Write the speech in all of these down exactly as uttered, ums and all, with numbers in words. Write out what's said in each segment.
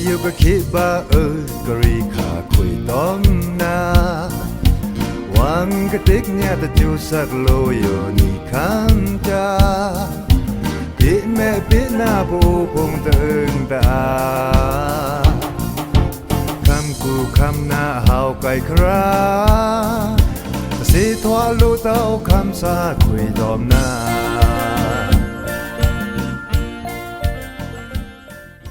ယိုကခေဗာအွို ကရီခါခွေတောမ်နၤ ဝံကတိကညးတကျိုးစက်လိုယိုနံၤခမ်းတာ ပေ့မဲပေ့နၤပအိုဖုံတအိုင်တအာ ခမ်းကူခမ်းနၤဟဝ်ကဲခရာ တစေထွာလိုတအိုခမ်းစာခွေတောမ်နၤ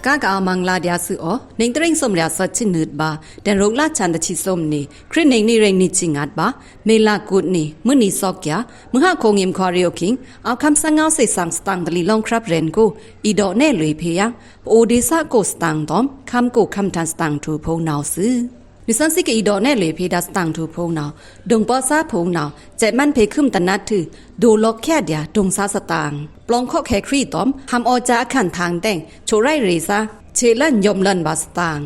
ကကအိုမင်လဒျာႏသွူအို နွေဦးတရင်းစုံႏရျာႏသွက်ဆံနွံပါ ဒွိုင်ႏရူကလာဆန်ႏတဆံစုံႏနံ ခရစ်နွေဦးနံရံးနံဆံငါးပါ မေလကွုတ်နံ မုနံသော့ကျာ မုဟါခိင်ငိမ်ခွါရေအိုခင် အိုခမ်းစာငေါဝ်းသေ့စံင်သတင်ꩻတလီႏလောင်းႏခရပ်ရန်ႏကို အီႏဒေါ့ꩻနဲ့လွေꩻဖေႏယင်း ပအိုဒေသကိုစတင်ꩻတောမ် ခမ်းကိုခမ်းထန်ႏစတင်ꩻထူႏဖုံႏနဝ်ꩻသွူ။ မုဆန်းစံကအိႏဒေါ့ꩻနဲ့လွေꩻဖေႏဒါႏစတင်ꩻထူႏဖုံႏနဝ်ꩻ ဒိုင်ပႃးသားဖုံႏနဝ်ꩻ စဲ့ꩻမန်းဖေႏခုမ်တနတ်ꩻထွူ ဒိုလော့ꩻချာဒျာႏဒိုင်သားသတင်ꩻ ပလောင်ႏခော့ꩻခဲႏခရစ်တောမ် ဟံႏအောကၠာႏအခန်ႏထင်ႏတဲင် ချို့ꩻရိုက်ꩻရေꩻသား ဆေ့ꩻလန်ယွမ်လန်ဗာႏသတင်ꩻ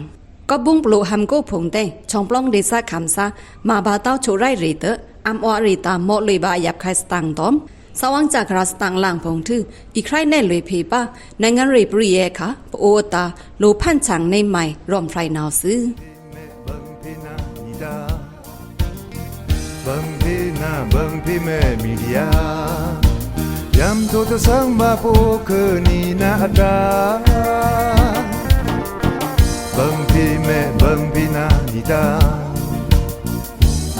ကော့ဗုန်းပလိုဟံႏကိုဖုံႏတဲင် ချွင်ꩻပလောင်ႏဒေသခမ်းသား မၤဗာႏတဝ်းချို့ꩻရိုက်ꩻရေꩻတွော့ꩻ အံႏအောအရေꩻတာႏမော့ꩻလွေꩻဗာႏအယပ်ꩻခုဲင်ႏစတင်ꩻတောမ် သဝ်ꩻဝင်ႏစကရာꩻသတင်ꩻလင်ꩻဖုံႏထွူ အီႏခရိုင်ꩻနဲ့လွေꩻဖေႏပါ နိုင်ငံရေးပရိယာယ်အခါ ပအိုအတာႏ လိုꩻဖန်ဆင်ႏနေမုဲင်ႏ ရောမ်ဖြိုင်ႏနဝ်ꩻသွူ။ ဗိုင်ႏဖေႏနၤ ဗိုင်ႏဖေႏမဲ မီဒီယာ ယံႏထိုꩻတသင်ဗာႏပအိုခုနံꩻနၤအတာႏ ဗိုင်ႏဖေႏမဲ ဗိုင်ႏဖေႏနၤ မီဒီယာ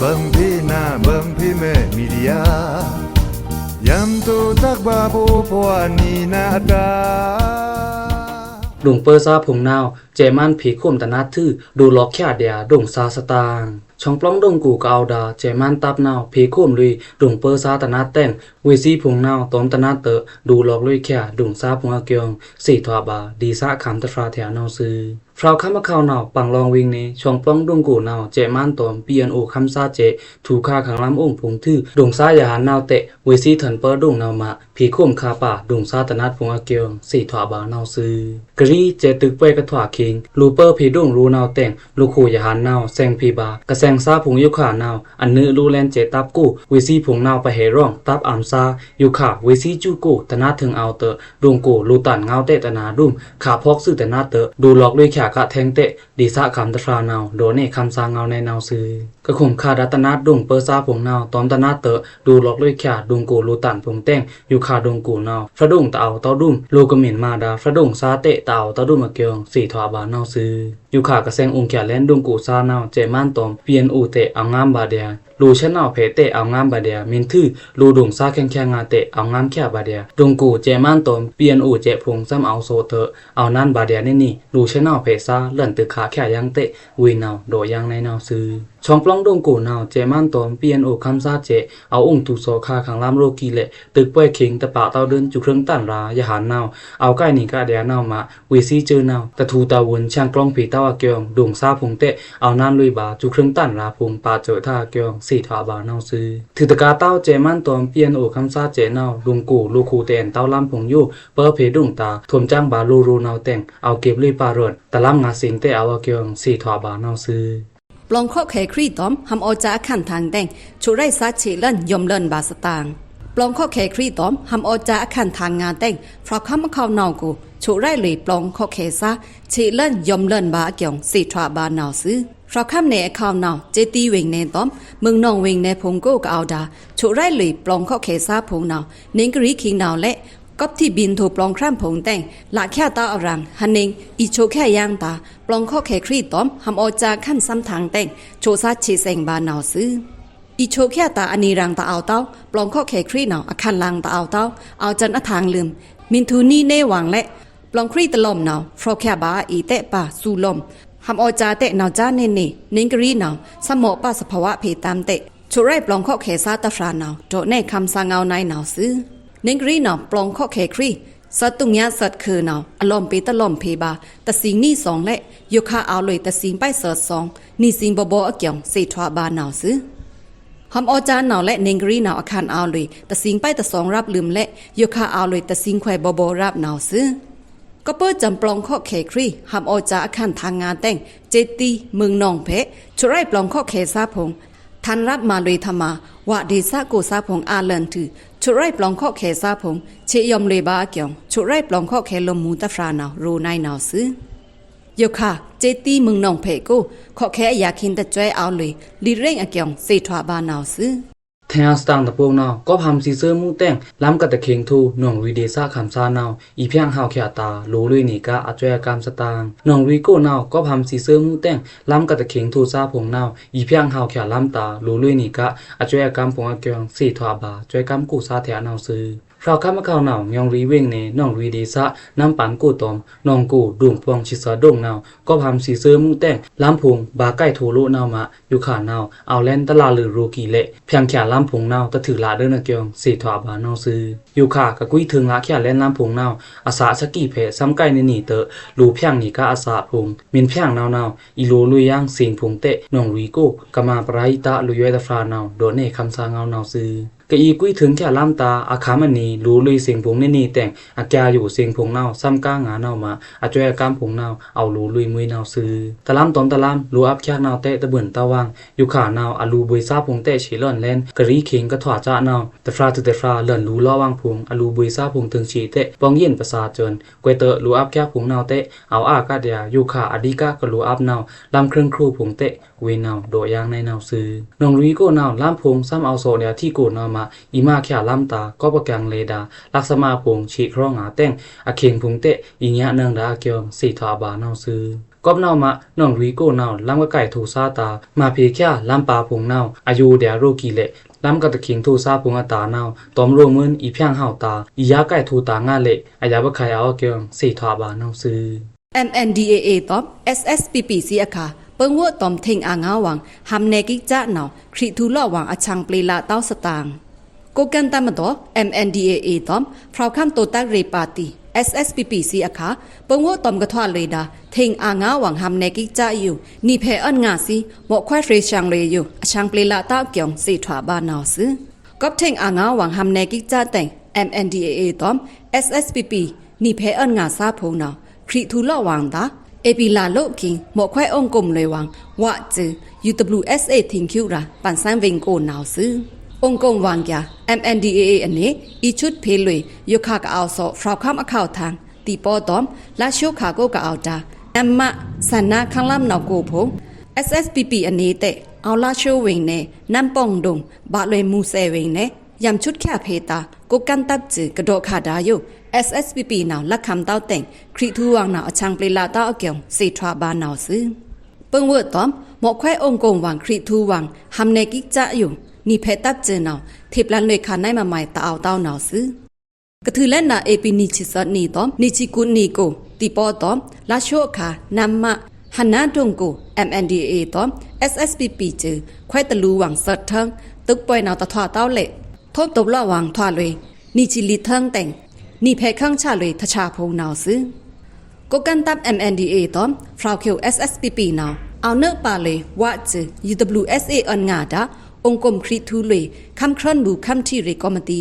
ဗိုင်ႏဖေႏနၤ ဗိုင်ႏဖေႏမဲ မီဒီယာ ယံႏထိုꩻတၵ်းဗာႏပအိုဖဝ်အနံၤနၤအတာႏ ဒိုင်ပႃးသားဖုံႏနဝ်ꩻ စဲ့ꩻမန်းဖေႏခုမ်တနတ်ꩻထွူ ဒိုလော့ꩻချာဒျာႏဒိုင်သားသတင်ꩻ ချွင်ꩻပလောင်ႏဒိုင်ကိုကအိုဒါႏ စဲ့ꩻမန်းတပ်နဝ်ꩻ ဖေႏခုမ်လွေꩻ ဒိုင်ပႃးသားတနတ်ꩻတဲင် ဝေ့ꩻသီးဖုံႏနဝ်ꩻ တွမ်ႏတနတ်ꩻတဵာ့ ဒိုလော့ꩻလွေꩻချာ ဒိုင်သားဖုံႏအကျိုင်း သေထွာဗာႏ ဒေသခမ်းတဖြာႏထျꩻနဝ်ꩻသွူ။ ဖြုဲင်ꩻခမ်းအခေါင်နဝ်ꩻ ပင်လောင်ꩻဝိုင်ꩻနေ ချွင်ꩻပလောင်ႏဒိုင်ကိုနဝ်ꩻ စဲ့ꩻမန်းတွမ် ပီအု ခမ်းသားစဲ့ꩻ ထူခါခမ်ꩻလမ်းအုင်ဖုံႏထွူ ဒိုင်သားယဟန်ႏနဝ်ꩻတဵ့ ဝေ့ꩻသီးထန်ႏပႃးဒိုင်နဝ်ꩻမး ဖေႏခုမ်ခါပါ ဒိုင်သားတနတ်ꩻဖုံႏအကျိုင်း သေထွာဗာႏနဝ်ꩻသွူ။ ကရီးစဲ့ꩻတိုက်ပွဲကထွာခိုင် လိုꩻပႃးဖေႏဒိုင်ရိုးနဝ်ꩻတဲင် လိုꩻခိုယဟန်ႏနဝ်ꩻ သင်ဖေႏဗာႏ ကသင်သားဖုံႏယိုခါနဝ်ꩻ အနွိုက်လိုꩻလဲဉ်စဲ့ꩻတပ်ကို ဝေ့ꩻသီးဖုံႏနဝ်ꩻ ပဟဲရောင်တပ်အံႏသား ယိုခါ ဝေ့ꩻသီးစူကို တနတ်ꩻထိုင်အဝ်ꩻတဵ့ ဒိုင်ကိုလိုꩻတန်ႏငဝ်းတဵ့တနတ်ꩻဒုမ် ခꩻဖောက်သွူတနတ်ꩻတဵ့ ဒိုလော့ꩻလွေꩻချာကထဲင်တဵ့ ဒေသခမ်းတဖြာႏနဝ်ꩻ ဒေါ့ꩻနဲ့ခမ်းသားငဝ်းနဝ်ꩻသွူ။ ကခုမ်ခါဒါႏတနတ်ꩻဒိုင်ပႃးသားဖုံႏနဝ်ꩻ တွမ်ႏတနတ်ꩻတဵ့ ဒိုလော့ꩻလွေꩻချာ ဒိုင်ကိုလိုꩻတန်ႏဖုံႏတဲင် ယိုခါဒိုင်ကိုနဝ်ꩻ ဖြတ်ဒိုင်တအဝ်ႏတဝ်းဒုမ် လိုꩻကမင်မဒါဖြတ်ဒိုင်သားတဵ့တအဝ်ႏတဝ်းဒုမ်အကျိုင်း သေထွာဗာႏနဝ်ꩻသွူ။ ယိုခါကသင်အုင်ချာလဲဉ်ဒိုင်ကိုသားနဝ်ꩻ စဲ့ꩻမန်းတွမ် ပီအုတေ အဝ်ႏငမ်းဗာႏဒျာႏ လိုꩻဆဲနဝ်ꩻဖေႏတဵ့ အဝ်ႏငမ်းဗာႏဒျာႏ မုင်ꩻထွူ လိုꩻဒိုင်သားခဲင်ခဲင်ꩻငါတဵ့ အဝ်ႏငမ်းချာဗာႏဒျာႏ ဒိုင်ကိုစဲ့ꩻမန်းတွမ် ပီအုစဲ့ꩻဖုံႏသမ်အဝ်ႏသော့တဵ့ အဝ်ႏနန်းဗာႏဒျာႏ နေနေ လိုꩻဆဲနဝ်ꩻဖေႏသား လန်တိုခါချာယင်းတဵ့ ဝေနဝ်ꩻ ဒေါ့ꩻယင်းနဝ်ꩻသွူ။ ချွင်ꩻပလောင်ႏဒိုင်ကိုနဝ်ꩻ စဲ့ꩻမန်းတွမ် ပီအုခမ်းသားစဲ့ꩻ အဝ်ႏအုင်တူႏသော့ခါ ခမ်ႏလမ်းရိုးကီးလဲ့ တိုက်ပွဲခိုင် တပါတဝ်းဒိုင်း စူခရင်းတန်ရာယဟန်ႏနဝ်ꩻ အဝ်ႏကိုင်နီကဒျာႏနဝ်ꩻမး ဝေ့ꩻသီးစူနဝ်ꩻ တထူတဝုန် ဆင်ကျိုင်းဖေႏတဝ်းအကျိုင်း ဒိုင်သားဖုံႏတဵ့ အဝ်ႏနန်းလွေꩻဗာႏ စူခရင်းတန်ရာဖုံႏ ပာႏစွော့ꩻထါအကျိုင်း သေထွာဗာႏနဝ်ꩻသွူ။ ထုးတကားတဝ်း စဲ့ꩻမန်းတွမ် ပီအုခမ်းသားစဲ့ꩻနဝ်ꩻ ဒိုင်ကိုလိုꩻခိုတဵ့တဝ်းလမ်းဖုံႏယို ပႃးဖေႏဒိုင်တာႏ ထုမ်ႏစန်းဗာႏလိုꩻရိုးနဝ်ꩻတဲင် အဝ်ႏကေပ်လွေꩻပါရွတ် တလမ်းငါသင်ꩻတဵ့ အဝ်ႏအကျိုင်း သေထွာဗာႏနဝ်ꩻသွူ။ ပလောင်ႏခော့ꩻခဲႏခရစ်တွမ် ဟံႏအောကၠာႏအခန်ႏထင်ႏတဲင် ချို့ꩻရိုက်ꩻသား ဆေ့ꩻလန်ယွမ်လန်ဗာႏသတင်ꩻ ပလောင်ႏခော့ꩻခဲႏခရစ်တွမ် ဟံႏအောကၠာႏအခန်ႏထင်ႏငါတဲင် ဖြုဲင်ꩻခမ်းအခေါင်နဝ်ꩻကို ချို့ꩻရိုက်ꩻလွေꩻပလောင်ႏခော့ꩻခဲႏသား ဆေ့ꩻလန်ယွမ်လန်ဗာႏအကျိုင်း သေထွာဗာႏနဝ်ꩻသွူ။ ဖြုဲင်ꩻခမ်းနယ်အခေါင်နဝ်ꩻ စဲတီးဝေင်နယ်တွမ် မုင်ꩻနောင်ဝေင်နယ်ဖုံႏကိုကအိုဒါႏ ချို့ꩻရိုက်ꩻလွေꩻပလောင်ႏခော့ꩻခဲႏသားဖုံႏနဝ်ꩻ နွေဦးကရီးခိုင်နဝ်ꩻလဲ့ ကောပ်ထီဗိန်ႏထိုꩻပလောင်ႏခြမ်းဖုံႏတဲင် လꩻချာတဝ်းအရင် ဟနွေဦးအီႏချို့ꩻခဲႏယင်းတာႏ ပလောင်ႏခော့ꩻခဲႏခရစ်တွမ် ဟံႏအောကၠာႏအခန်ႏသမ်ထင်ႏတဲင် ချို့ꩻသားဆေ့ꩻသင်ဗာႏနဝ်ꩻသွူ။ အီႏချို့ꩻခဲႏတာႏ အနံၤရင်ႏတအိုဝ်ႏတဝ်း ပလောင်ႏခော့ꩻခဲႏခရစ်နဝ်ꩻ အခန်ႏလင်ႏတအိုဝ်ႏတဝ်း အဝ်ႏစဲန်အထင်ႏလိုမ် မုင်ꩻထွူနွံနေဝွင်ꩻလဲ့ ပလောင်ႏခရစ်တလောမ်နဝ်ꩻ ဖြုဲင်ꩻခဲႏဗာႏအီႏတဵ့ပါ သူလောမ် ဟံႏအောကၠာႏတဵ့နဝ်ꩻ စၢန့ၢ်နေ နွေဦးကရီးနဝ်ꩻ သမော့ပါသဖဝ ဖေႏတမ်းတဵ့ ချို့ꩻရိုက်ꩻပလောင်ႏခော့ꩻခဲႏသားတဖြာႏနဝ်ꩻ ဒေါ့ꩻနဲ့ခမ်းသားငဝ်းနဝ်ꩻသွူ။ နွေဦးကရီးနဝ်ꩻ ပလောင်ႏခော့ꩻခဲႏခရစ် သတိုင်ꩻညါသတိုင်ꩻခုနဝ်ꩻ အလောမ်ပေတလောမ်ဖေႏဗာႏ တသင်ႏနွံသွင်ꩻလဲ့ ယိုခါအဝ်ႏလွေꩻ တသင်ႏပိုက်သတိုင်ꩻသွင် နွံသင်ႏဗောဗောႏအကျိုင်း သေထွာဗာႏနဝ်ꩻသွူ။ ဟံႏအောကၠာႏနဝ်ꩻလဲ့ နွေဦးကရီးနဝ်ꩻ အခန်ႏအဝ်ႏလွေꩻ တသင်ႏပိုက်သတိုင်ꩻသွင်ရပ်လိုမ်လဲ့ ယိုခါအဝ်ႏလွေꩻ တသင်ႏခွဲဗောဗောႏရပ်နဝ်ꩻသွူ။ ကပၢစံပလောင်ႏခော့ꩻခဲႏခရစ် ဟံႏအောကၠာႏအခန်ႏထင်ႏငါတဲင် စဲတီး မုင်ꩻနောင်ꩻဖေႏ ချို့ꩻရိုက်ꩻပလောင်ႏခော့ꩻခဲႏသားဖုံႏ ထန်ႏရပ်မၤလွေꩻထမး ဝဒေႏသားကိုသားဖုံႏ အာႏလန်ႏထွူ ချို့ꩻရိုက်ꩻပလောင်ႏခော့ꩻခဲႏသားဖုံႏ ဆေ့ꩻယွမ်လွေꩻဗာႏအကျိုင်း ချို့ꩻရိုက်ꩻပလောင်ႏခော့ꩻခဲႏလိုမ်မူႏတဖြာႏနဝ်ꩻ ရိုꩻနဝ်ꩻသွူ။ ယိုခါ ကြေးသီးမွိုင်နောင်ဖက်ကို ခော့ခဲအယၤခင်တစွဲအဝ်လွေ လိတ်ရင်းအကျုံ သေထွားပါနဝ်ꩻသွူ။ ထဲအံႏစတန်တပုတ်နဝ်ꩻ ကောပ်ဟံႏသီးသွိုးမူတဲင် လမ်းကတခင်ထို နောင်ရွီဒေသခမ်းသားနဝ်ꩻ အီႏဖြန့်ဟဝ်ချာတာႏ လိုႏလွေꩻနေက အစွဲအကမ်းသတင်ꩻ၊ နောင်ရွီကိုနဝ်ꩻ ကောပ်ဟံႏသီးသွိုးမူတဲင် လမ်းကတခင်ထိုသားဖုံနဝ်ꩻ အီႏဖြန့်ဟဝ်ချာ လမ်းတာႏ လိုႏလွေꩻနေက အစွဲအကမ်းဖုံအကျုံ သေထွားပါ စွဲကမ်းကိုသါထျာနဝ်ꩻသွူ။ ဖြောက်ခမ်းအခေါင်နဝ်ꩻ ညောင်ရွီဝေင်နယ် နောင်ရွီဒေသ နမ်းပန်ကိုတောမ် နောင်ကို ဒုံပေါင် ချစ်သဒုံနဝ်ꩻ ကောပ်ဟံႏသီးသွိုးမူတဲင် လမ်းဖုံ ဗာကိုက်ထိုလိုနဝ်ꩻမ ယိုခါနဝ်ꩻ အဝ်လဲန်တလလွေရိုႏကီလက် ဖြန့်ချာလမ်းဖုံနဝ်ꩻ တထုးလဒုနကျုံ သေထွားပါနဝ်ꩻသွူ။ ယိုခါ ကကွီးထုင်လချာလဲန်လမ်းဖုံနဝ်ꩻ အသးသကိဖဲ သမ်းကိုက်နေနေတ လိုဖြန့်နေကအသးဖုံ မီႏဖြန့်နဝ်နဝ်ꩻ အီႏလိုႏလွေꩻယင်းသင်ဖုံတဲ နောင်ရွီကို ကမ္ဘာ့ပရဟိတလိုꩻယွဲတဖြာနဝ်ꩻ ဒိုးနယ်ခမ်းသားငဝ်းနဝ်ꩻသွူ။ ကအီႏကွီးထုင်ချာလမ်းတာႏ အခမ်းအနံၤ လိုႏလွေꩻသင်ဖုံနေနေတဲင် အကျာယိုသင်ဖုံနဝ်ꩻ သမ်းကားငါနဝ်ꩻမ အစွဲအကမ်းဖုံနဝ်ꩻ အဝ်လိုႏလွေꩻမွေးနဝ်ꩻသွူ။ တလမ်းတောမ်တလမ်း လိုႏအပ်ချာနဝ်ꩻတဲ တဘိုင်တဝင် ယိုခါနဝ်ꩻ အလိုႏဗွေသားဖုံတဲ သေလွောန်လဲန် ကရီးခင်ကထွားချာနဝ်ꩻ တဖြာသူတဖြာ လွောန်လိုႏလောဝ်ဝင်ဖုံ အလိုႏဗွေသားဖုံထိုင်သေတဲ ပေါင်းယဉ်ပစာစွန် ကွဲးတလိုႏအပ်ချာဖုံနဝ်ꩻတဲ အဝ်အာကတ်ယၤ ယိုခါ အဓိကကလိုႏအပ်နဝ်ꩻ လမ်းခရင်ခရိုဖုံတဲ ဝေနဝ်ꩻ ဒိုးယင်းနယ်နဝ်ꩻသွူ။ နောင်ရွီကိုနဝ်ꩻ လမ်းဖုံ သမ်းအဝ်သော့လျာထီကိုနဝ်ꩻမ အီႏမချာလမ်းတာႏ ကောပ်ပကင်လဲဒါႏ လက်သမားဖုံ သေချောင်းငါတဲင် အခင်းဖုံတဲ အီႏညနင်ဒါႏအကျုံ သေထွားပါနဝ်ꩻသွူ။ ကောပ်နဝ်ꩻမ နောင်ရွီကိုနဝ်ꩻ လမ်းကကိုက်ထိုသားတာႏ မဖေချာလမ်းပါႏဖုံနဝ်ꩻ အယိုဒျာရိုႏကီလက် လမ်းကတခင်ထိုသားဖုံအတာႏနဝ်ꩻ တောမ်ရိုႏမွိုင်း အီႏဖြန့်ဟဝ်တာႏ အီႏယါကိုက်ထိုတာႏငါလက် အယပ်ꩻခုဲင်အဝ်အကျုံ သေထွားပါနဝ်ꩻသွူ။ MNDAAတောမ် SSPP သီးအခါ ပိူင်ဝွို့တောမ် ထိင်အာငါဝွင် ဟံႏနယ်ကိကစနဝ်ꩻ ခရံာ်ထူးလော့ဝွင် အဆံပျေလတဝ်းသတင်ꩻ။ ကိုးကန့်တပ်မတော် MNDAAတောမ် ဖြောက်ခမ်းတိုတတ်ရေပါတီ SSPP သီးအခါ ပိူင်ဝွို့တောမ်ကထွာလွေဒါႏ ထိင်အာငါဝွင် ဟံႏနယ်ကိကစယို နံဖဲအွဉ်ငါသီ မော့ခွဲရေရှံလွေယို အဆံပျေလတဝ်းအကျုံ သေထွားပါနဝ်ꩻသွူ။ ကောပ်ထိင်အာငါဝွင် ဟံႏနယ်ကိကစတဲင် MNDAAတောမ် SSPP နံဖဲအွဉ်ငါသားဖုံနဝ်ꩻ ခရံာ်ထူးလော့ဝွင်ဒါႏ ဧပြီလလိုခင် မော့ခွဲအိုင်ကုမ်လွေဝွင် ဝꩻစွူ UWSA ထိင်ချူရာ ပန်သန်းဝင်းကိုနဝ်ꩻသွူ။ အိုင်ကုမ်ဝွင်ကျာ MNDAA အနယ် အီႏသုတ်ဖေလွေ ယိုခါကအဝ်သော့ ဖြောက်ခမ်းအခေါက်ထံႏ သီပေါတောမ် လါရှိုးခါကိုကအဝ်ဒါႏ နမ်းမ ဆန္ဒခမ်းလမ်းနဝ်ꩻကိုဖုံ SSPP အနယ်တဲ အဝ်လါရှိုးဝေင်နယ် နမ်းပေါင်ဒုံ ဗာလွေမူသဲဝေင်နယ် ယံႏသုတ်ချာဖေတာႏ ကိုးကန့်တပ်စွေကဒိုခါဒါႏယို SSPP နဝ်ꩻ လက်ခံတဝ်းတဲင် ခရံာ်ထူးဝွင်နဝ်ꩻ အဆံပျေလတဝ်းအကျုံ သေထွားပါနဝ်ꩻသွူ။ ပိူင်ဝွို့တောမ် မော့ခွဲအိုင်ကုမ်ဝွင် ခရံာ်ထူးဝွင် ဟံႏနယ်ကိကစယို နံဖဲတပ်စွေနဝ်ꩻ ထေပျန်လွေခါနဲမမိုင်တအဝ်တဝ်းနဝ်ꩻသွူ။ ကထုးလဲဒါႏ ဧပြီနံချစ်သနံတောမ် နံချစ်ကူနံကို သီပေါတောမ် လါရှိုးအခါ နမ်းမ ဟနဒုံကို MNDAAတောမ် SSPPစွေ ခွဲတလူဝွင်သထန်း သုတ်ပွဲနဝ်ꩻတထွာတဝ်းလဲ့ ထုပ်တုပ်လော့ဝွင်ထွာလွေ နံချစ်လီထန်းတဲင် နံဖဲခန်းချလွေ တချာဖုံနဝ်ꩻသွူ။ ကိုးကန့်တပ် MNDAAတောမ် ဖြောက်ချူ SSPP နဝ်ꩻ အဝ်နွေပါလွေ ဝꩻစွူ UWSA အွဉ်ငါဒါႏ အိုင်ကုမ်ခရံာ်ထူးလွေ ခမ်းခြွဉ်ဘူခမ်းထီရေကော်မတီ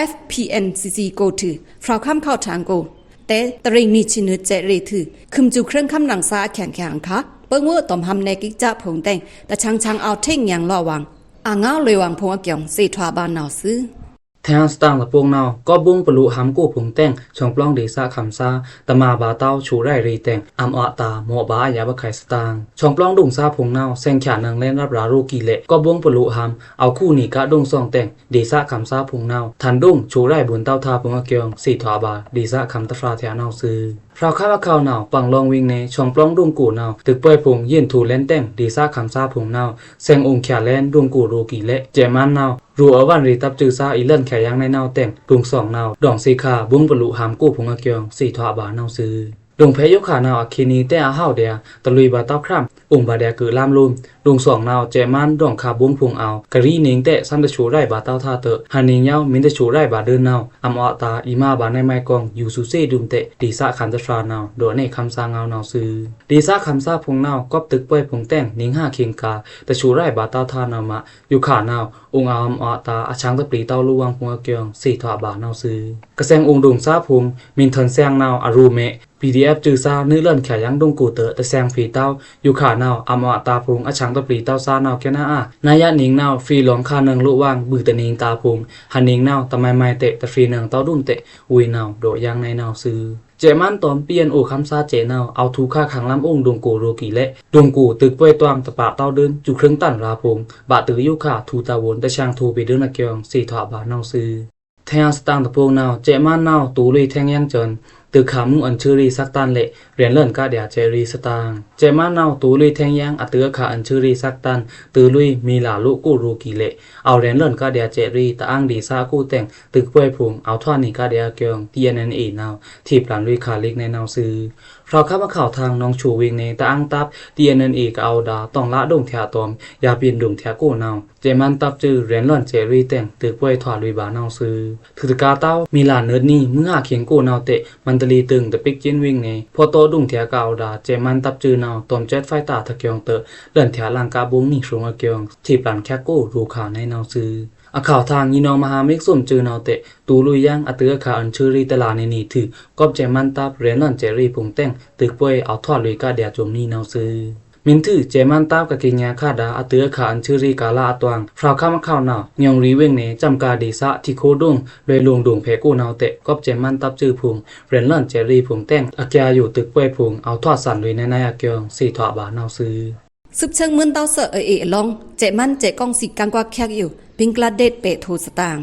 FPNCC ကိုထုး ဖြောက်ခမ်းခေါက်ထံႏကို တဲ တရင်းနံချစ်နွေစွေရေထုး ခုမ်စူခြိုင်းခမ်းနင်ꩻသားအချံႏချံႏအခါ ပိူင်ဝွို့တောမ်ဟံႏနယ်ကိကစဖုံတဲင် တချံႏချံႏအဝ်ထိင်ညံႏလော့ဝွင် အာငါလွေဝွင်ဖုံအကျုံ သေထွားပါနဝ်ꩻသွူ။ ထဲအံႏစတန်တပုတ်နဝ်ꩻ ကောပ်ဘိုင်ပလူဟံႏကိုဖုံတဲင် ဆွမ်ပလောင်ဒေသခမ်းသား တမာဗာတဝ်း ဆိုရာဲင်ရေတဲင် အံႏအွတ်တာႏ မော့ဗာအယပ်ꩻခုဲင်သတင်ꩻ၊ ဆွမ်ပလောင်ဒုံသားဖုံနဝ်ꩻ သင်ချာနင်လဲန်ရပ်ရာရိုႏကီလက် ကောပ်ဘိုင်ပလူဟံႏ အဝ်ခုနေကဒုံသွင်တဲင် ဒေသခမ်းသားဖုံနဝ်ꩻ ထန်ဒုံဆိုရာဲင်ဗွန်တဝ်းထႃဖုံအကျုံ သေထွားပါ ဒေသခမ်းတဖြာထျာနဝ်ꩻသွူ။ ဖြောက်ခမ်းအခေါင်နဝ်ꩻ ပင်လောင်ဝေင်နယ် ဆွမ်ပလောင်ဒုံကိုနဝ်ꩻ တိုပ်ကွဲဖုံယဉ်ထူလဲန်တဲင် ဒေသခမ်းသားဖုံနဝ်ꩻ သင်အိုင်ချာလဲန်ဒုံကိုရိုႏကီလက် စဲ့မန်းနဝ်ꩻ ရူအဝၢၼ်ရေတပ်စွေသား အီႏလန်ချာယင်းနဲနဝ်တဲင် ဒုံသွင်နဝ်ꩻ ဒွင်သေခါ ဘိုင်ပလူဟံႏကိုဖုံအကျုံ သေထွားပါနဝ်ꩻသွူ။ ဒွင်ဖဲယိုခါနဝ်ꩻ အခေနေတဲအဟဝ်ဒျာ တလွေဗာတဝ်းခြံ အိုင်ဗာဒျာကုလမ်းလိုမ်း ဒွင်သွင်နဝ်ꩻ စဲ့မန်း ဒွင်ခါဘိုင်ဖုံအဝ် ကရီးနင်တဲ သမ်တဆိုရာဲင်ဗာတဝ်းထႃတႄ ဟန်နင်ညဝ် မီးတဆိုရာဲင်ဗာဒိုနဝ် အံႏအွတ်တာႏ အီႏမဗာနဲမိုင်ကုင် ယူႏသူသေဒုံတဲ ဒေသခမ်းတဖြာနဝ်ꩻ ဒိုးနဲခမ်းသားငဝ်းနဝ်ꩻသွူ။ ဒေသခမ်းသားဖုံနဝ်ꩻ ကောပ်တိုပ်ကွဲဖုံတဲင် နင်ဟခင်ခါ တဆိုရာဲင်ဗာတဝ်းထႃနဝ်မ ယိုခါနဝ်ꩻ အိုင်အဝ်အံႏအွတ်တာႏ အချံတပျီတဝ်းလိုဝွင်ဖုံအကျုံ သေထွားပါနဝ်ꩻသွူ။ ကသင်အိုင်ဒွင်သားဖုံ မီးထန်သင်နဝ် အရူမဲ PDFစွေသား နွေလန်ချာယင်းဒွင်ကိုတႄ တသင်ဖေတဝ်း ယိုခါနဝ် အံႏအွတ်တာႏဖုံ အချံတပျီတဝ်းသားနဝ် ကဲနအါ နယနင်နဝ် ဖေလောင်ခါနင်လိုဝွင် ဘုတနင်တာႏဖုံ ဟန်နင်နဝ် တမိုင်မိုင်တဲ တဖေနင်တဝ်းဒုံတဲ ဝေနဝ် ဒိုးယင်းနဲနဝ်သွူ။ စဲ့မန်းတွမ် ပီႇဢႅၼ်ႇဢူဝ်း ခမ်းသားစဲ့ꩻနဝ်ꩻ အဝ်ႏထူဝ်းခါ ခမ်လမ်းအူင်း ဒွင်ꩻကိုꩻ ရေꩻခွိုင်ꩻ လꩻ ဒွင်ꩻကိုꩻ တိုက်ပွယ်တွင်ႏ တပါတ်းတဝ်းဒိုင်း စူးခြိုင်းတန်ရာဖိုင်ႏ ဘၣ်တိုဝ်းယိုးခါ ထူးတာဝန် တဆင်ထိုး ပေဒိုင်းအကျိုင်း သ့ထွးဗာႏနဝ်ꩻသွူ။ ထဲင်ယင်စတန်းတပိုင်နဝ်ꩻ စဲ့မန်းနဝ်ꩻ တူလွေးထဲင်ယင်ႏကျိုင်း တိုဝ်းခါမူး အွဉ်ချွိုးရေꩻသက်တန်လeh ရဲဉ်လွဉ်ꩻကဒျာကဲးရေꩻသတင်ꩻ။ စဲ့မန်းနဝ်ꩻ တူလွေးထဲင်ယင်ႏ အတိုဝ်းအခါ အွဉ်ချွိုးရေꩻသက်တန်ꩻ တိုဝ်းလွေး မေလꩻလိုးကိုရေꩻခွိုင်ꩻလeh အဝ်ႏရဲဉ်လွဉ်ꩻကဒျာကဲးရေꩻ တအာင်းဒေသအကိုꩻတဲင် တိုက်ပွယ်ဖိုင်ႏ အဝ်ႏထွာနံၤကဒျာအကျိုင်း တီႇအဵၼ်ႇဢဵၼ်ႇဢေႇနဝ်ꩻ ထေပ်လာ်လွေꩻခါလိက်နဝ်ꩻသွူ။ ဖြောက်ခမ်းအခဝ်ထင် နောင်ချိုဝ့င်ꩻနယ် တအာင်းတပ် တီႇအဵၼ်ႇဢဵၼ်ႇဢေႇ ကအဝ်ႏဒါ တွင်ꩻလဒွင်ꩻထျꂃးတွမ် ယႃပျိုန်ဒွင်ꩻထျႃးကိုနဝ်ꩻ စဲ့မန်းတပ်စွူ ရဲဉ်လွဉ်ꩻကဒျာကဲးရေꩻတဲင် တိုက်ပွယ်ထွာလွေꩻဗာႏနဝ်ꩻသွူ။ ထိုင်တကာတဝ်း မေလꩻနွိုတ်နံၤ မုင်းဟခင်ကိုနဝ်ꩻတဲ့ မန္တလေးတိုင်း တပစ်ကျင်းဝ့င်ꩻနယ် ဖော့တောဒွင်ꩻထျႃးကအဝ်ႏဒါ စဲ့မန်းတပ်စွူနဝ်ꩻ တွမ်ႏစဲ့ဖိုက်တာ ထကျိုင်းတွော့ꩻ လွဉ်ꩻထျႃးလင်ကပိုင်နံၤ ရှုံးအကျိုင်း ထေပ်လာ်ချက်ကိုရေꩻခါနဝ်ꩻသွူ။ အခဝ်ထင် ညီနောင်မဟာမိတ်စွောင့်စွူနဝ်ꩻတဲ့ တူလွေးယင်ႏ အတိုဝ်းအခါ အွဉ်ချွိုးရေꩻတလးနေနေထိုင် ကော့ꩻစဲ့မန်းတပ် ရဲဉ်လွဉ်ꩻကဒျာကဲးရေꩻဖိုင်ႏတဲင် တိုက်ပွယ်အဝ်ႏထွာလွေꩻကဒျာကၠိုမ်နံၤနဝ်ꩻသွူ။ မင်းထူး စဲ့မန်းတပ် ကက့ညါခါဒါ အတိုဝ်းအခါ အွဉ်ချွိုးရေꩻကလာအတွင် ဖြောက်ခမ်းအခဝ်နဝ်ꩻ ညွင်ရီဝ့င်ꩻနယ် စံကႃဒေသ ထေခိဒွင်ꩻ လွေꩻလူင်ဒွင်ꩻဖဲကိုနဝ်ꩻတဲ့ ကော့ꩻစဲ့မန်းတပ်စွူဖိုင်ႏ ရဲဉ်လွဉ်ꩻကဒျာကဲးရေꩻဖိုင်ႏတဲင် အကျာယို တိုက်ပွယ်ဖိုင်ႏ အဝ်ႏထွာသန်လွေꩻနဝ်ꩻအကျိုင်း သ့ထွးဗာႏနဝ်ꩻသွူ။ သွပ်ꩻစွိုက်မွဉ်တဝ်းသဵင် AA အလောင်း စဲ့မန်းစဲ့ကောင်စီ ကင်ꩻကွက်ꩻချက်ယို ဘင်္ဂလားဒေ့ရှ်ပဲꩻထိုသတင်ꩻ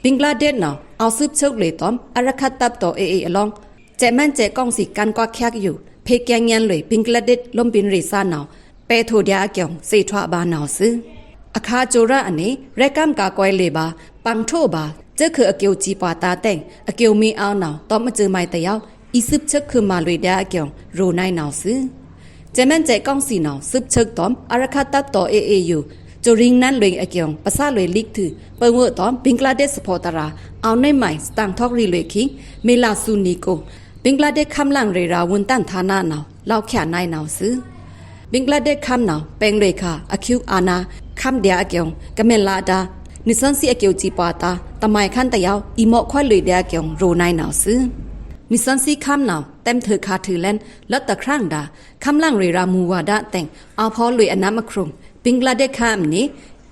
။ ဘင်္ဂလားဒေ့ရှ်နဝ်ꩻ အဝ်သွပ်ꩻစွိုက်လွေꩻတွမ်ႏ အာရက္ခတပ်တော် AA အလောင်း စဲ့မန်းစဲ့ကောင်စီ ကင်ꩻကွက်ꩻချက်ယို ဖေႏကျဲညါလွေꩻ ဘင်္ဂလားဒေ့ရှ် လိုမ်းဗိုင်ꩻရေꩻသါနဝ်ꩻ ပဲꩻထိုဒျာအကျိုင်း သ့ထွးဗာႏနဝ်ꩻသွူ။ အခါစူရာအနွေ ရဲꩻကမ်းကကွဲးလေ့ဗာႏ ပင်ႏထိုဗာႏ စဲ့ခုအကျိုးစည်းပွားတာတဲင် အကျိုးမီးအဝ်နဝ်ꩻ တွမ်ႏအစူမိုင်တယဝ်း အီသွပ်ꩻစွိုက်ခုမလွေꩻဒျာအကျိုင်း ရေꩻနဝ်ꩻသွူ။ စဲ့မန်းစဲ့ကောင်စီနဝ်ꩻ သွပ်ꩻစွိုက်တွမ်ႏ အာရက္ခတပ်တော် AAယို စူရင်းနန်းလွေꩻအကျိုင်း ပသားလွေꩻလိတ်ထိုင် ပဝိုတ်တွမ်ႏ ဘင်္ဂလားဒေ့ရှ်သဖောတရာ အဝ်ႏနွေးမိုင် စတင်ꩻထောက်ရီလွေꩻခံ မေလꩻသွူနီကို ဘင်္ဂလားဒေ့ရှ် ခမ်းလင်ရေꩻရာႏဝုန်တန်ႏဌာနနဝ်ꩻ လောက်ꩻချာနဝ်ꩻသွူ။ ဘင်္ဂလားဒေ့ရှ်ခမ်းနဝ်ꩻ ပဲင်ꩻလွေꩻခါ အချူးအာဏာ ခမ်းဒျာအကျိုင်း ကမင်လာဒါ နွံသွဉ်သီးအကျိုးစည်းပွားတာ တမိုင်ႏခမ်းတယဝ်း အီမော့ခွဲလွေꩻဒျာအကျိုင်း ရေꩻနဝ်ꩻသွူ။ နွံသွဉ်သီးခမ်းနဝ်ꩻ တဲမ်းထွိုက်ခါထုးလဲဉ် လွတ်တခရံာန်ဒါ ခမ်းလင်ရေꩻရာႏမူဝါဒတဲင် အဝ်ႏဖော်လွေꩻအနမ်းအခရုမ်ႏ ဘင်္ဂလားဒေ့ရှ်ခမ်းအနွေ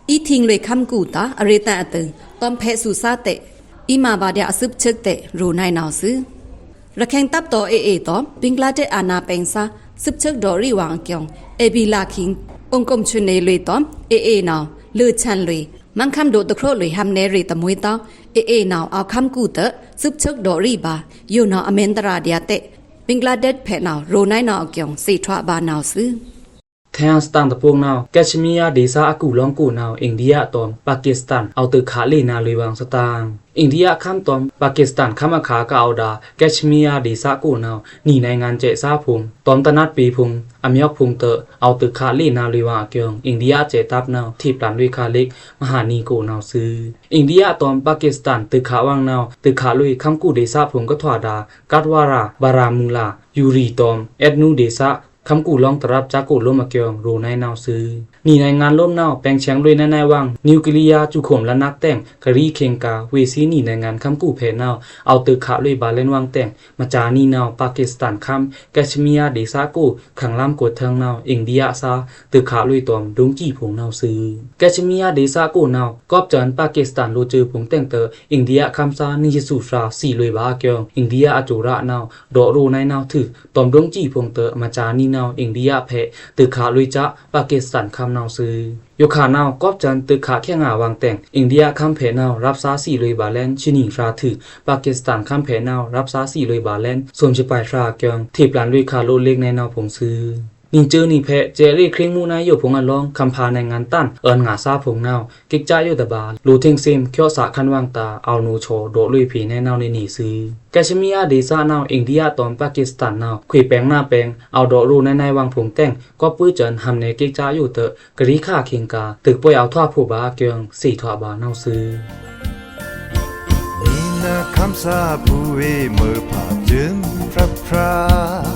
အီႏထိင်လွေꩻခမ်းကူတာ အရေတံအတိုင် တွမ်ႏဖဲသူသားတဲ့ အီႏမဗာဒျာအသွပ်ꩻစွိုက်တဲ့ ရေꩻနဝ်ꩻသွူ။ ရခိုင်တပ်တော် AAတွမ်ႏ ဘင်္ဂလားဒေ့ရှ်အာဏာပိုင်သား သွပ်ꩻစွိုက်ဒေါ့ꩻရိဝွင်အကျိုင်း ဧပြီလခံ အိုင်ကုမ်ဆွေနယ်လွေꩻတွမ်ႏ AAနဝ်ꩻ လွေꩻဆန်လွေꩻ မန်းခမ်းဒို့တခရို့လွေꩻ ဟမ်နယ်ရေꩻတမှွေတဝ်း AAနဝ်ꩻ အဝ်ႏခမ်းကူတဲ့ သွပ်ꩻစွိုက်ဒေါ့ꩻရိဗာႏ ယိုနဝ်ꩻအမင်တရာႏဒျာတဲ့ ဘင်္ဂလားဒေ့ရှ်ဖဲနဝ်ꩻ ရေꩻနဝ်ꩻအကျိုင်း သ့ထွးဗာႏနဝ်ꩻသွူ။ ထဲင်စတန်ႏတပိုင်နဝ်ꩻ ကက်ရှ်မီးယားဒေသအကူလောင်ကိုနဝ်ꩻ အိန္ဒိယတွမ်ႏ ပါကစ္စတန်ႏ အဝ်ႏတိုꩻးခးလေ့နဝ်ꩻလွေꩻဝွင်သတင်ꩻ။ အိန္ဒိယခမ်းတွမ်ႏ ပါကစ္စတန်ႏခမ်းအခါကအဝ်ႏဒါ ကက်ရှ်မီးယားဒေသကိုနဝ်ꩻ နီနိုင်ႏစဲ့သားဖိုင်ႏ တွမ်ႏတနတ်ပေဖိုင်ႏ အမျွက်ဖိုင်ႏတဲ့ အဝ်ႏတိုꩻးခးလေ့နဝ်ꩻလွေꩻဝွင်အကျိုင်း အိန္ဒိယစဲ့တပ်နဝ်ꩻ ထေပ်လာ်လွေꩻခါလိက် မဟာနီကိုနဝ်ꩻသွူ။ အိန္ဒိယတွမ်ႏ ပါကစ္စတန်ႏ တိုꩻးခးဝွင်နဝ်ꩻ တိုꩻးခးလွေꩻခမ်းကူဒေသဖိုင်ႏကထွာဒါ ကတ်ဝရာႏ ဘရာမူလာႏ ယူရီႏတွမ်ႏ အဲဒ်နူႏဒေသ ခမ်းကူလောင်ႏတရပ်ႏစကိုလိုမ်းအကျိုင်း ရေꩻနဝ်ꩻသွူ။ နီနိုင်ႏလိုမ်းနဝ်ꩻ ပဲင်ဆဲင်လွေꩻနဝ်ꩻဝွင် နျူကလီးယားစူးခုမ်ႏလက်နက်တဲင် ကရီႏခေင်ႏကာႏ ဝေ့သီးနီနိုင်ႏခမ်းကူဖဲနဝ်ꩻ အဝ်ႏတိုꩻးခးလွေꩻဗာႏလဲန်ဝွင်တဲင် မကြာနီနဝ်ꩻ ပါကစ္စတန်ႏခမ်း ကက်ရှ်မီးယားဒေသကို ခင်လမ်းကိုထင်နဝ်ꩻ အိန္ဒိယသား တိုꩻးခးလွေꩻတွမ်ႏ ဒုံးကျည်ဖိုင်ႏနဝ်ꩻသွူ။ ကက်ရှ်မီးယားဒေသကိုနဝ်ꩻ ကော့ꩻစဲ့ပါကစ္စတန်ႏလိုꩻစွူဖိုင်ႏတဲင်တဲ့ အိန္ဒိယခမ်းသား နီယသူရာႏသီလွေꩻဗာႏအကျိုင်း အိန္ဒိယအစူရာႏနဝ်ꩻ ဒေါ့ꩻရေꩻနဝ်ꩻသွူ တွမ်ႏဒုံးကျည်ဖိုင်ႏတဲ့ မကြာနီနဝ်ꩻ အိန္ဒိယဖဲ တိုꩻးခးလွေꩻစဲ့ ပါကစ္စတန်ႏခမ်းနဝ်ꩻသွူ။ ယိုခါနဝ်ꩻ ကော့ꩻစဲ့တိုꩻးခးခဲငါဝွင်တဲင် အိန္ဒိယခမ်းဖဲနဝ်ꩻ ရပ်သားသီလွေꩻဗာႏလဲန် သီနီရာႏသွူ ပါကစ္စတန်ႏခမ်းဖဲနဝ်ꩻ ရပ်သားသီလွေꩻဗာႏလဲန် သွမ်သီးပိုင်ရာႏအကျိုင်း ထေပ်လာ်လွေꩻခါလိက်နဝ်ꩻဖိုင်ႏသွူ။ နီစူနီဖဲ စဲ့ရေꩻခြိုင်ꩻမူးနဝ်ꩻယိုဖိုင်ႏအလောင်း ခမ်ဖာႏနိုင်ငံတန်ႏ အွဉ်ငါႏသားဖိုင်ႏနဝ်ꩻ ကိတ်စယူဒါဗာႏ လိုႏထင်ႏသင်ႏ ချော့သးခန်ႏဝွင်တာႏ အဝ်ႏနူႏသော့ ဒေါ့ꩻလွေꩻဖေႏနဲနဝ်ꩻနေနေသွူ။ ကက်ရှ်မီးယားဒေသနဝ်ꩻ အိန္ဒိယတွမ်ႏ ပါကစ္စတန်ႏနဝ်ꩻ ခွေꩻပဲင်ႏနဝ်ꩻပဲင်ႏ အဝ်ႏဒေါ့ꩻရေꩻနဲနဲဝွင်ဖိုင်ႏတဲင် ကော့ꩻပူးစဲ့ ဟမ်နဲကိတ်စယူဒါ ကရီႏခါခေင်ႏကာႏ တိုꩻးပွေအဝ်ႏထွာဖိုဗာႏအကျိုင်း သေထွာဗာႏနဝ်ꩻသွူ။ နီနခမ်းသားဖိုဝေး မွဲဖးစဲ့ဖြတ်ဖြတ်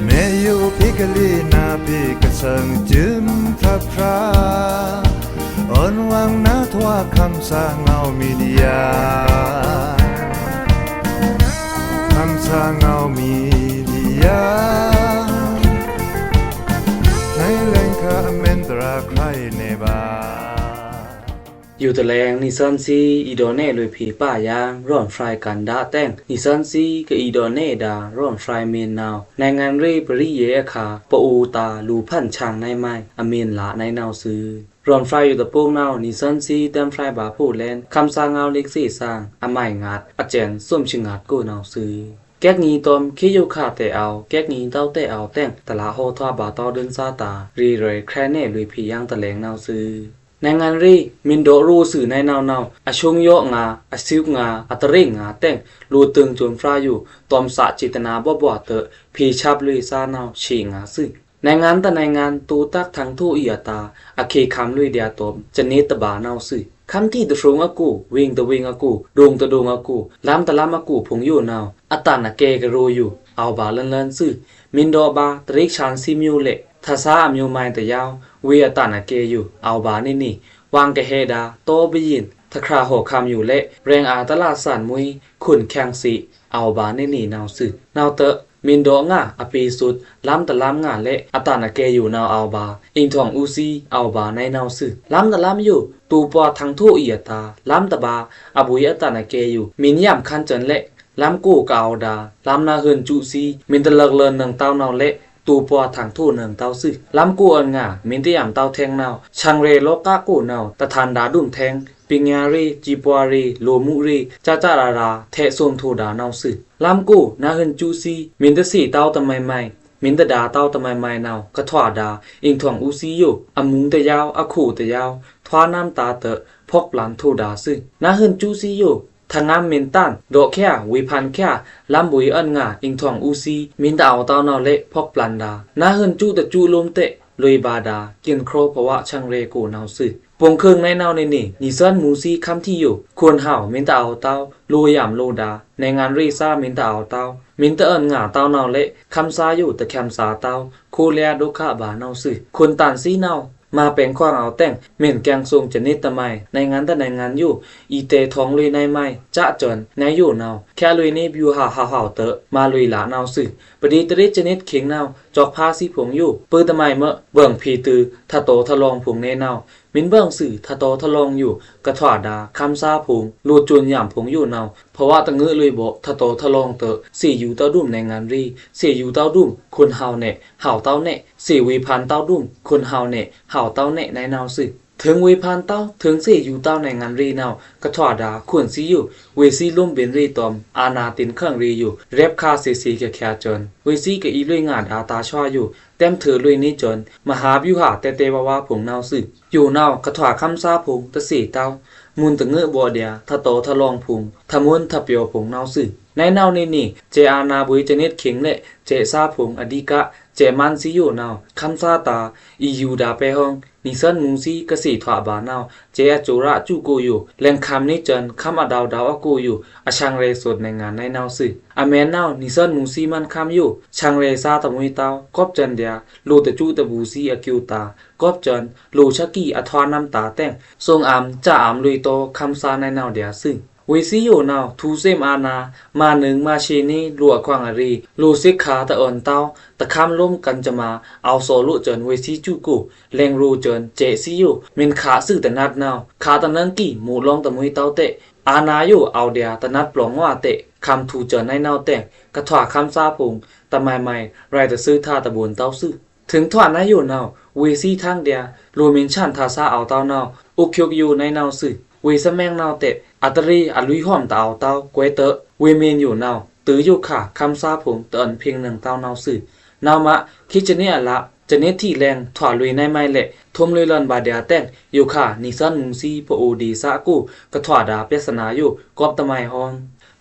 မဲယိုဖေႏကလေးနါဖေႏ ကသဲင်စဲ့ဖြတ်ဖြတ် အွဉ်ဝွင်နထွာခမ်းသားငေါဝ်းမီဒီယာ ခမ်းသားငေါဝ်းမီဒီယာ နဲလဲင်ခါအမဲန်တရာခါအံၤနဲဗာႏ ယိုတလဲင် နီသွဉ်းသီး အီဒော်နယ်လွေဖီပါယံ ရွောန်ဖြိုင်ကန္ဒားတဲင် နီသွဉ်းသီးကအီဒော်နယ်ဒါ ရွောန်ဖြိုင်မင်းနဝ် နင်ငန်ရေပရီယဲအခါ ပအိုတာ လူႏဖန်ဆင်နွေမွေအမင်းလနွေနဝ်သွူ။ ရွောန်ဖြိုင်ယိုတပိုင်နဝ် နီသွဉ်းသီးတဲမ်းဖြိုင်ဗာႏဖိုလဲန် ခမ်းသားငဝ်းလိက်သေ့သင် အမိုင်ငါး အကျဉ်း သွမ်ချင်ငါးကိုနဝ်သွူ။ ကဲက့နွေတွမ် ခေယိုခါတဲအဝ် ကဲက့နွေတဝ်တဲအဝ်တဲင် တလဟောထွားဗာႏတဝ်ဒိုင်းသားတာ ရေရွေး ခရဲနယ်လွေဖီယံတလဲင်နဝ်သွူ။ နင်ငန်ရေ မင်းဒေါ်ရိုးသွူနွေနဝ်နဝ် အရှုံးယော့ငါ အဆုပ်ငါ အတရ့ငါတဲင် လူႏတွင်ႏစွန်ဖြိုင်ယို တွမ်သးစေတနာဗော့ဗွာတဖီဆပ်လွေသားနဝ် ရှေ့ငါသွူ။ နင်ငန်တနင်ငန် တိုးတက်ထင်ထိုးအီအတာ အခေတ်ခမ်းလွေဒျာတွမ် စနစ်တဗာနဝ်သွူ။ ခမ်းထီတရှုံးအကို ဝေင်တဝေင်အကို ဒိုင်တဒိုင်အကို လမ်းတလမ်းအကိုဖုံယိုနဝ် အတန်အကဲကရိုယို အဝ်ဗာႏလန်လန်သွူ။ မင်းဒေါ်ဗာႏ တရ့ဆန်သီးမျိုးလဲ့ ထသားအမျိုးမိုင်းတယဝ် ဝေအတန်အကဲယို အဝ်ဗာႏနေနေ ဝံကဟဲဒါ တောဘုရင် တခါဟော်ခမ်းယိုလဲ့ ရဲင်အာတလသန်မွေ ခွန်ချင်သေ အဝ်ဗာႏနေနေနဝ်သွူ။ နဝ်တ့ မင်းဒေါ်ငါ အပေသွူ လမ်းတလမ်းငါလဲ့ အတန်အကဲယိုနဝ်အဝ်ဗာႏ အိမ်ထောင်ဦးစီး အဝ်ဗာႏနွေနဝ်သွူ။ လမ်းတလမ်းယို တိုးပွားထင်ထိုးအီအတာ လမ်းတဗာႏ အဗွေအတန်အကဲယို မင်းယံခမ်းစန်လဲ့ လမ်းကိုကအဝ်ဒါ လမ်းနင်ဟွံစူးသီး မင်းတလၢက်လန်နင်တဝ်နဝ်လဲ့ တိုးပွားထင်ထိုးနင်တဝ်သွူ။ လမ်းကိုအွောန်ငါ မင်းတယံတဝ်ထဲင်နဝ် ဆင်ရဲလောကကိုနဝ် တထန်ဒါဒုံထဲင် ပညာရေး ကြီးပွားရေး လူမှုရေး စစရရ ထဲသွမ်ထိုးဒါနဝ်သွူ။ လမ်းကိုနင်ဟွံစူးသီး မင်းတသေတဝ်တမိုင်မိုင် မင်းတဒါတဝ်တမိုင်မိုင်နဝ် ကထွာဒါ အိမ်ထောင်ဦးစီးယို အမုံတယဝ် အခိုတယဝ် ထွာနမ်းတာတ့ ဖောက်ပြန်ထိုးဒါသွူ။ နင်ဟွံစူးသီးယို ထငမ်းမင်းတန် ဒေါ်ချာ ဝေဖန်ချာ လမ်းဗွေအွောန်ငါ အိမ်ထောင်ဦးစီး မင်းတအဝ်တဝ်နဝ်လဲ့ ဖောက်ပြန်ဒါ နင်ဟွံစူးတစူးလိုမ်းတဲ လွေဗာဒါ ကျဉ်းကျိုးဘဝဆင်ရဲကိုနဝ်သွူ။ ပုင်ခိုင်နွေနဝ်နေနေ နီသွဉ်းမူသီးခမ်းထီယို ခွန်ဟဝ် မင်းတအဝ်တဝ် လိုယံလိုဒါ နင်ငန်ရေသား မင်းတအဝ်တဝ် မင်းတအွောန်ငါတဝ်နဝ်လဲ့ ခမ်းသားယို တခမ်းသားတဝ် ခိုးလျားဒုက္ခဗာနဝ်သွူ။ ခွန်တန်သီးနဝ် မၤပဲင်ခွင်အဝ်တဲင် မင်းကျင်စုံစနစ်တမိုင် နင်ငန်တနင်ငန်ယို အီတဲထောင်လွေနွေမိုင် စစန် နွေယိုနဝ် ချာလွေနေ ဗျူဟာဟဝ်ဟဝ်တ့ မၤလွေလနဝ်သွူ။ ပဒေသရာဇ်စနစ်ခင်နဝ် ကျောက်ဖါသီးဖုံယို ပႂ်တမိုင်မ့ႈ ဗိုလ်မှူး ထထောက် ထလောင်းဖုံနေနဝ် မင်းဗိုလ်မှူး ထထောက် ထလောင်းယို ကထွာဒါ ခမ်းသားဖုံ လိုစွမ်းယံဖုံယိုနဝ် ဘဝတငိုက်လွေဗော့ ထထောက် ထလောင်းတ့ သေယူတဝ်ဒုံ နင်ငန်ရေ သေယူတဝ်ဒုံ ခွန်ဟဝ်နဲ ဟဝ်တဝ်နဲ သေဝေဖန်တဝ်ဒုံ ခွန်ဟဝ်နဲ ဟဝ်တဝ်နဲ နွေနဝ်သွူ။ ထိုင်ဝေဖန်တဝ် ထိုင်သေယူတဝ် နင်ငန်ရေနဝ် ကထွာဒါ ခွန်သီးယို ဝေသီးလိုမ်းဗဉ်ရေတွမ် အာဏာတင်ခန့်ရေယို ရဲပ်ခါသေသေကချာစန် ဝေသီးကအီလွေငါဒါ တာဆွါယို တဲမ်းထွေလွေနေစန် မဟာဗျူဟာ တဲတဲဝါဝါဖုံနဝ်သွူ။ ယိုနဝ် ကထွာခမ်းသားဖုံ တသေတဝ် မွန်တငိုက်ဗော့ဒျာ ထထောက် ထလောင်းဖုံ ထမွန်ထပျော်ဖုံနဝ်သွူ။ နွေနဝ်နေနေ စဲအာဏာဗွေစနစ်ခင်လဲ့ စဲသားဖုံ အဓိက စဲမန်သီးယိုနဝ် ခမ်းသားတာ အီယူဒါပဲဟွံ နီသွဉ်းမူသီးကသေထွာဗာနဝ် စဲအစူရာစူကိုယို လဲင်ခမ်းနေစန် ခမ်းအဒဝ်ဒဝ်အကိုယို အဆင်ရဲသွူ နင်ငန်နွေနဝ်သွူ။ အမဲနဝ် နီသွဉ်းမူသီးမန်ခမ်းယို ဆင်ရဲသားတမွေတဝ် ကောပ်စန်ဒျာ လိုတစူးတဘူသီးအကျိုးတာ ကောပ်စန် လိုဆက်ကီအထွာနမ်းတာတဲင် သုင်အံၤ စံအံၤလွေတော ခမ်းသားနွေနဝ်ဒျာသွူ။ ဝေသီးယိုနဝ် ထူသ့မ်အာဏာ မၤနွောင်မၤရှေ့နေ လိုအခွင့်အရေး လိုသိက္ခာတအွောန်တဝ် တခမ်းလိုမ်းကံစမာ အဝ်သော်လိုစန် ဝေသီးစူကို လဲင်ရိုစန် စဲသီးယို မင်းခါသွူတနတ်နဝ် ခါတနင်ကီ မူလောင်တမွေတဝ်တဲ အာဏာယို အဝ်ဒျာတနတ်ပျောင်ဝါတဲ ခမ်းထူစန်နွေနဝ်တဲင် ကထွာခမ်းသားဖုံ တမိုင်မိုင် ရဲတသွူထါတဘွန်တဝ်သွူ။ ထိုင်ထွာနွေယိုနဝ် ဝေသီးထင်ဒျာ လိုမင်းဆန်ထါသားအဝ်တဝ်နဝ် အိုက်ယိုက်ယိုနွေနဝ်သွူ။ ဝေသမဲင်နဝ်တဲ အတရေအလွိဟွံတအဝ်တဝ် ကွဲတ့ ဝေမင်းယိုနဝ် တိုယိုခါ ခမ်းသားဖုံ တအွောန်ဖင်းနင်တဝ်နဝ်သွူ။ နဝ်မး ခေတ်စနစ်အလ စနစ်ထီလဲင် ထွာလွေနွေမိုင်လဲ့ ထွမ်လွေလန်ဗာဒျာတဲင် ယိုခါ နီသွဉ်းမူသီး ပအိုဒေသကို ကထွာဒါ ပြဿနာယို ကောပ်တမိုင်ဟွံ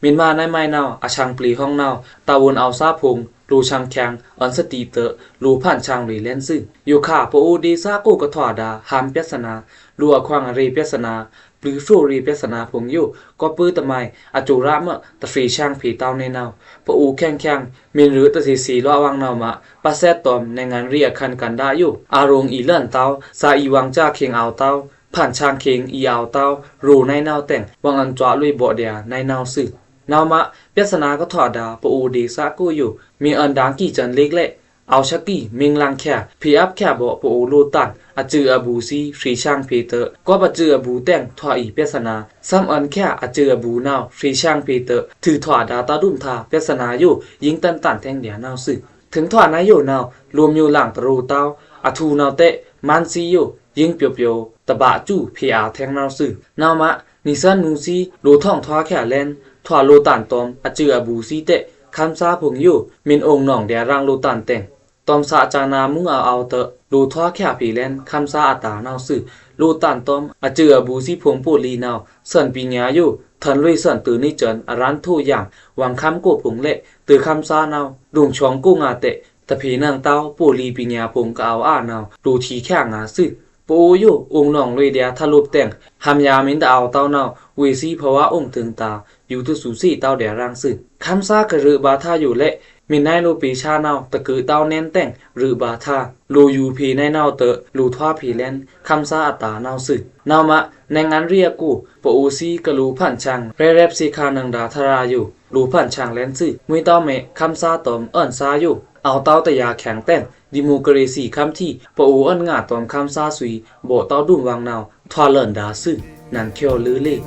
မင်းမနွေမိုင်နဝ် အဆင်ပျေဟွံနဝ် တဝွန်အဝ်သားဖုံ လိုဆင်ချင် အွောန်သတိတ့ လိုဖန်ဆင်လွေလဲန်သွူ။ ယိုခါ ပအိုဒေသကို ကထွာဒါ ဟမ်ပြဿနာ လိုအခွင့်အရေးပြဿနာ ပျူစော်ရေပြဿနာဖုံယို ကောပ်ပႃးတမိုင် အစူရာမ့ၢ် တဖြေဆင်ဖြေတဝ်နွေနဝ် ပအိုခဲင်ခဲင် မင်းရိုးတသေသေလွာဝ်နဝ်မး ပစက်တွမ် နင်ငန်ရေအခန်ကန္ဒာယို အရုံအီလန်တဝ် စာအီဝင်ကြားခင်အဝ်တဝ် ဖန်ဆင်ခင်အီအဝ်တဝ် ရိုနွေနဝ်တဲင် ဝင်အွောန်စွာလွေဗော့ဒျာနွေနဝ်သွူ။ နဝ်မး ပြဿနာကထွာဒါ ပအိုဒေသကိုယို မင်းအွောန်ဒင်ကီစန်လျိုက်လဲ့ အဝ်ႏသကိ မင်းလင်းချာ ဖေႏအပ်ချာဗော့ ပအိုဝ်ႏလိုꩻတန် အစွိုꩻအဘူးသီး ဖြေႏသျင်ဖေႏတွော့ꩻ ကွပ်ꩻအစွိုꩻအဘူးတဲင် ထွာအီႏပြဿနာ သမ်ႏအွဉ်ႏချာ အစွိုꩻအဘူးနဝ်ꩻ ဖြေႏသျင်ဖေႏတွော့ꩻ ထွုꩻထွာဒါႏတဒုံးꩻထါ ပြဿနာယို ယိင်းတန်တန်ထဲင်ႏဒျာႏနဝ်ꩻသွူ။ ထိုင်ထွာနဝ်ꩻယိုနဝ်ꩻ လိုꩻမျိူꩻလင်ꩻတရိုꩻတဝ်း အထူးနဝ်ꩻတဲ့ မန်းသီးယို ယိင်းပျော်ပျော် တဗာစွူ ဖေႏအာႏထဲင်ႏနဝ်ꩻသွူ။ နဝ်ꩻမ နီသွဉ်းနူသီး လိုꩻထွင်ထွာချာလဲန် ထွာလိုꩻတန်တွမ် အစွိုꩻအဘူးသီးတဲ့ ခမ်းသားဖုံႏယို မင်းအိုင်နောင်ႏဒျာႏရင်ႏလိုꩻတန်တဲင် တွမ်သꩻစနာႏမုင်းအဝ်ႏအဝ်ႏတွော့ꩻ လိုꩻထွာချာဖေႏလဲန် ခမ်းသားအတာႏနဝ်ꩻသွူ။ လိုꩻတန်တွမ် အစွိုꩻအဘူးသီးဖုံႏပို့ꩻလီနဝ်ꩻ သွဉ်ပညာယို ထွဉ်လွေꩻသွဉ်တွော့ꩻနီးစွဉ် အရန်းထိုꩻယင် ဝင်ႏခမ်းကိုဖုံႏလဲ့ တွော့ꩻခမ်းသားနဝ်ꩻ လူင်ႏချွင်ႏကိုငါတဲ့ တဖေႏနင်ႏတဝ်း ပို့ꩻလီပညာဖုံႏကအဝ်ႏအါနဝ်ꩻ လိုꩻထီႏချာငါသွူ။ ပအိုဝ်ႏယို အိုင်နောင်ႏလွေꩻဒျာႏထလုပ်တဲင် ဟမ်ႏယာႏမင်းတအဝ်ႏတဝ်းနဝ်ꩻ ဝေးသီးဖဝါအိုင်ႏထိုင်တာႏ ယူႏတသူသေတဝ်းဒျာႏရင်ႏသွူ။ ခမ်းသားကရွိုးဗာႏထါယိုလဲ့ မင်းနုဲင်းလိုꩻပေႏဆါနဝ်ꩻ တကွိုးတဝ်းနဲန်းတဲင် ရွိုးဗာႏထါ လိုꩻယူႏဖေႏနဲနဝ်ꩻတွော့ꩻ လိုꩻထွာဖေႏလဲန် ခမ်းသားအတာႏနဝ်ꩻသွူ။ နဝ်ꩻမ နဲင်ႏအန်ႏရေꩻအကို ပအိုဝ်ႏသီးကလိုꩻဖန်ႏသျင် ရဲရဲပ်စေခါနင်ꩻဒါႏထရာယို လိုꩻဖန်ႏသျင်လဲန်သွူ။ မွေးတဝ်းမဲ ခမ်းသားတွမ် အွဉ်သားယို အဝ်ႏတဝ်းတယာႏခဲင်တဲင် ဒီမိုကရေစီခမ်းထီ ပအိုဝ်ႏအွဉ်ငါတွမ်ခမ်းသားသွီ ဗော့ꩻတဝ်းဒုံးဝင်းနဝ်ꩻ ထွာလွဉ်ဒါႏသွူ နင်ႏချော်လွေꩻလေ့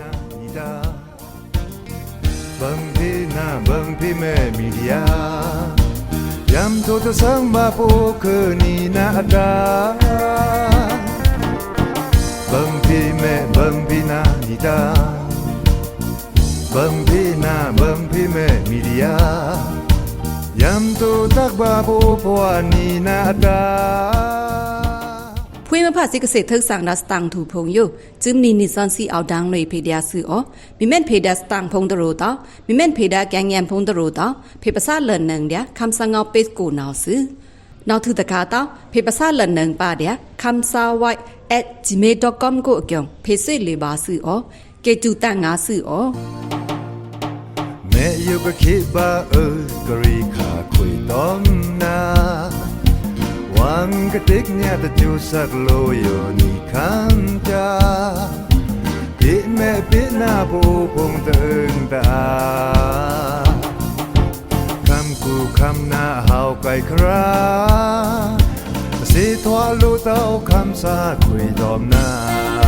ဗွန်ႏဖေႏန ဗွန်ႏဖေႏမဲ မီဒီယာ ယံႏထိုꩻတသင်ꩻဗာႏပအိုဝ်ႏခွေꩻနီနၤအတာႏ ဗွန်ႏဖေႏမဲ ဗွန်ႏဖေႏန နီတာႏ ဗွန်ႏဖေႏန ဗွန်ႏဖေႏမဲ မီဒီယာ ယံႏထိုꩻတၢ်ဗာႏပအိုဝ်ႏခွေꩻနီနၤအတာႏ ဖွေမဖတ်စစ်ကစေ့ ထုက်စံးဒါႏစတန်ႏထူႏဖုံႏယို စွိုမနီနီသွဉ်သီး အဝ်ႏဒါႏလွေꩻဖေႏဒျာႏသွူအောꩻ။ မီးမဲန်ဖေႏဒါႏစတန်ႏဖုံႏတရိုꩻတဝ်း မီးမဲန်ဖေႏဒါႏကဲငဲန်ႏဖုံႏတရိုꩻတဝ်း ဖေႏပသꩻလပ်ꩻနင်ႏဒျာႏ ခမ်းသားငေါꩻပေစ်ကိုꩻနဝ်ꩻသွူ။ နဝ်ꩻထုးတခါတဝ်း ဖေႏပသꩻလပ်ꩻနင်ႏပါဒျာႏ ခမ်းသားဝိုက် at gmail dot com ကိုအကျုံ ဖေႏသွေ့လွေꩻဗာႏသွူအောꩻ။ ကဲတူတန်ငါသွူအောꩻ။ မဲယိုကခေဗာႏအွို ကရေခါခွေႏတွမ်နၤ ဝင်ႏကတိတ်ညါတကျိုးစက်လိုယိုနီခမ်းကျာႏ ဖေႏမဲဖေႏန ပအိုဝ်ႏဖုံႏတအုံႏတအါႏ ခမ်းကူခမ်းနဟဝ်းကိုက်ခရာႏ တသေထွာလိုꩻတဝ်း ခမ်းသားခွေႏတွမ်နၤ